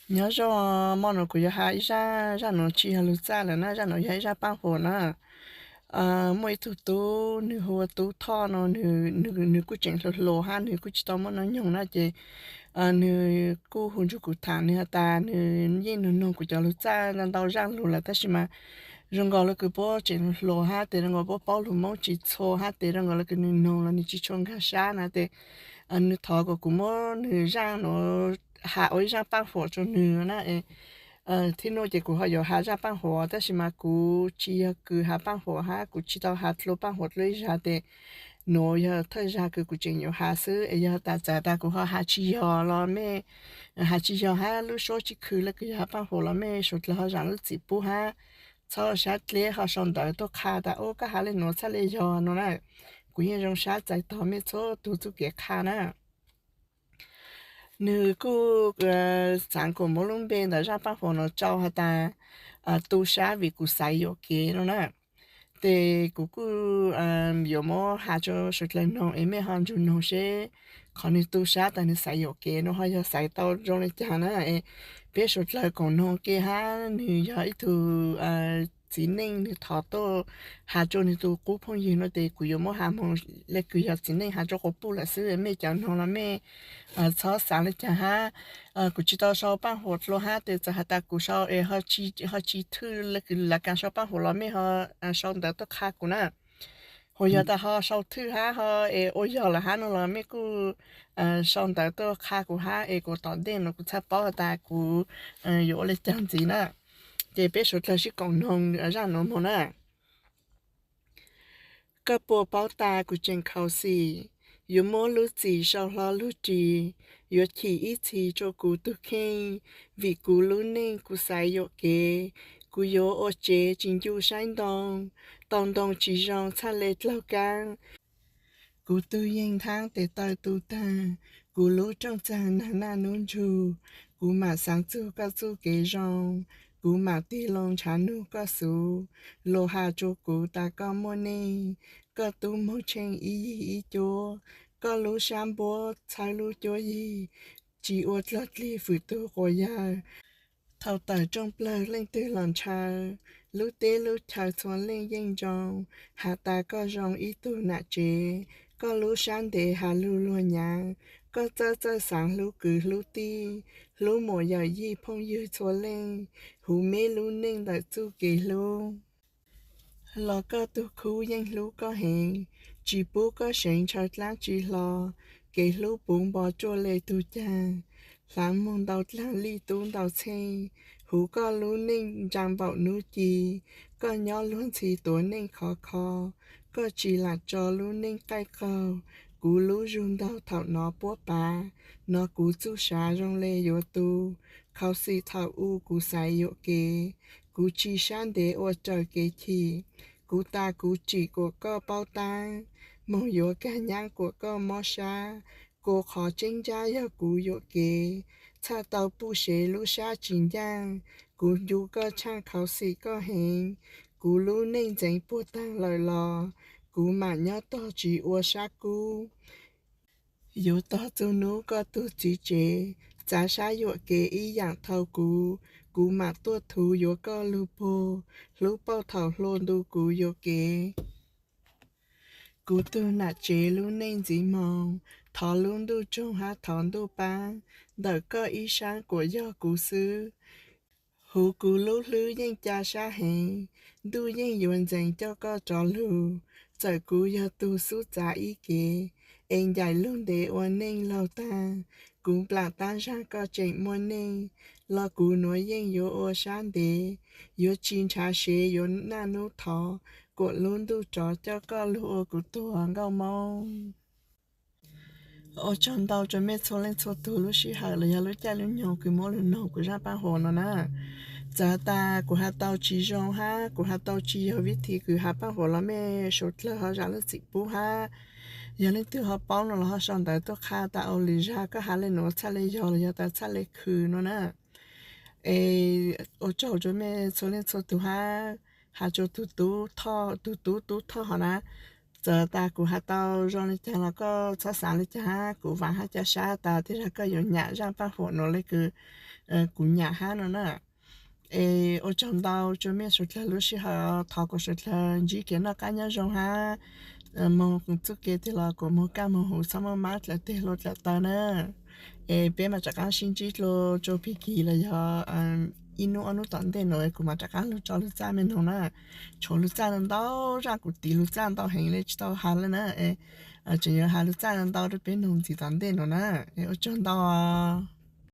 Nyob zoo, hmo no kuv yuav has ib zaj, zaj no tsis yog lug txaj lawm na, zaj no yog ib zaj paaj huam na. Muaj ib tug tub, nws hu ua Tub Thoj no, nws kuj tseem hluas hluas hab, nws kuj tsis tau muaj hnub nyoog na, ces nws kuj hu nrug kuv tham, nws has tas nws yeej noog noog kuv cov lug txaj ntau zaj lug lawm, tab sis mas zoo nkaus le kws puab tseem hluas hab tes zoo nkaus puab paub lug Moob tsis txhua hab tes zoo nkaus le kws nws noog los nws tsis tshua nkag sab na tes nws thov kom kuv muab nws zaj nuav has ua ib zaj paaj huam rua nws na. Thiab nuav ces kuv ho yuav has zaj paaj huam, tab sis mas kuv tsis yog kws has paaj huam hab, kuv tsis tau has dlua paaj huam dlua ib zag tes nuav yog thawj zag kws kuv tseem yuav has xwb es yog tas txawm tas kuv ho has tsis yog los mej, has tsis yog hab lub suab tsis khwv le kws yog has paaj huam los mej suav dlawg ho zam lub txim pub hab txhob sab dleb ho sau ntawv tuaj qha tas ub koj has le nuav txhaj le yog no na. Kuv yeej zoo sab txais tog mej txhua tug txuj kev qha na. Nws kuj xaav kuas muab lub npe ntawm zaj paaj huam no tsau has tas tu sab vim kuv xaiv yuam kev no na. Ces kuv kuj yuav muab has rua suav dlawg noog es mej ho nrug noog seb qhov nws tu sab tas nws xaiv yuam kev no ho yog xaiv tau zoo le caag na. Peb suav dlawg koom noog ke hab nws yog ib tug txiv neej nws thov tuaj has rua nws tus qub phooj ywg no ces kuv yuav muab has moog le kws yog txiv neej has rua quas puj lawm xwb, mej cov noog los mej txhob xav le caag hab. Kuv tsis tau sau paaj huam dlua hab tes txawm has tas kuv sau es ho tsis thwj le kws lav kaas sau paaj huam los mej ho sau ntawv tuaj qha kuv na. Hu yog tas ho sau thwj hab ho es ua yog lawm hab no los mej kuj sau ntawv tuaj qha kuv hab es kuv tom ntej no kuv txhaj paub has tas kuv yuav ua le caag ntxiv na. Ces peb suav dlawg sib koom noog zaj nuav moog na. Koj puas paub tas kuv tseem khuv xim, yuav muab lub txim sau hlo lug ris, yuav chim ib txhis rua kuv tug kheej, vim kuv lub neej kuv xaiv yuam kev, kuv yuav ua tsev tsis ncu saib ntoo, tau ntoo tsis zoo txhaj le dlaug kaab. Kuv tug yeeg thaab tes taw tu taag, kuv lub rooj txag nag naj nub ntsug, kuv mam xaav txug koj txuj kev zoo, kuv mam tig loo ntshav nug koj xuv, luag has rua kuv tas koj muaj neej, koj tub moog tsheej ib yig ib cuab, koj lub sab npuab txhawb lub cuab yig, tsis ua dlog dlig fwm tug quas yawg. Thaum tawm rooj plawg leej twg los ntshaw, lub teb lub chaw txhua leej yeej nroo, has tas koj zoo ib tug nam tsev, koj lub sab ntev has lug luag nyaav, koj txawj txawj xaav hlub kwv hlub tij, hlub muam yawm yij phooj ywg txhua leej, huv meb lub neej ntawm txuj kev hlub. Los koj tug khub yeej hlub koj heev, tsis pub koj seev ntshaw dlaab tsi hlo, kev hlub puv npo tsuaj le tug caag, hlaav moog ntau dlaag lij tub ntau txheej, huv koj lub neej ntsaa npaum nub ci, koj nyob luag ntxhi tuav neej khov kho, koj tsis lam tso lub neej qaij qaug, kuv lub zug ntaug thaum nov puab pav, nov kuv txuj sav zoo le yuav tu, khuv xim thaum u kuv xaiv yuam kev, kuv tsis sab ntev ua raws kev chim, kuv tas kuv tsim kuas koj paub taab, moog yuav kag nyaab kuas koj mob sab, kua qhov tseeb ntsab yog kuv yuam kev, txhaj tau puj sev lub sab tsis ncaaj, kuv ncu koj tshaaj khuv xim koj heev, kuv lub neej ntxeev puag taag lawm los, kuv mam nyob tog tsis ua sab kub. Yuav tog txug nub koj tug txiv tsev, txav sab yuam kev ib yaam thau kuv, kuv mam tuaj thuv yuav koj lug puag, hlub pauj thaum hlua ntu kuv yuam kev. Kuv tug nam tsev lub neej ntxiv moog, thov lub ntuj tsaug hab thov ntuj paab, ntawm koj ib sab kuas yog kuv xwb. Huv kuv lub hlwb yeej ca sab heev, ntuj yeej yuav ntxeev coj koj rov lug. Txawm kuv yog tug xub txav ib kev, es ncaim lug ntev ua neej laug taag, kuv nplaam taab zag koj tseem muaj neej, los kuv nuav yeej yuav ua sab ntev, yuav tsis nrhav sev yuav naj nub thov, kuas lub ntuj rov coj koj lug ua kuv tug nkauj Moob. Ua tsaug ntau rua mej txhua leej txhua tug lub sij hawm los yog lub caij lub nyoog kws muab lug noog kuv zaj paab huam no na. Txawm tas kuv has tau tsis zoo hab kuv has tau tsis yog vib thim kws has paab huam los mej suav dlawg ho zam lub txim pub hab. Yog leej twg ho paub no los ho sau ntawv tuaj qha tas ua lwm zag koj has le nuav txhaj le yog los yog tas txhaj le khwv no na. Es ua tsaug rua mej txhua leej txhua tug hab, has rua tug tub, tug tub Tub Thoj hov na. Txawm tas kuv has tau zoo li cas los koj txhob xav li cas hab, kuv vaam hab ca sab tas tej zag koj yuav nyam zaaj paab huam nuav le kws kuv nyam hab no na. Es ua tsaug ntau rua mej suav dlawg lub sij hawm, thov kuas suav dlawg ntsib kev noj qaab nyob zoo hab moog txuj kev teg los kuas moog kaj moog huv, txhob muaj mab dlaim teg hlua dlaim taw na. Es peb maam rov qaab sib ntsib dlua rua pig kig los yog ib nub ob nub tom ntej nuav kuv maam rov qaab lug tso lug txaj mej noog na. Tshuav lug txaj ntau ntau zaaj, kuv tiv lug txaj ntau heev le tsi tau has le na. Tseem yuav has lug txaj ntau rua peb noog ntxiv tom ntej nuav na. Es ua tsaug ntau.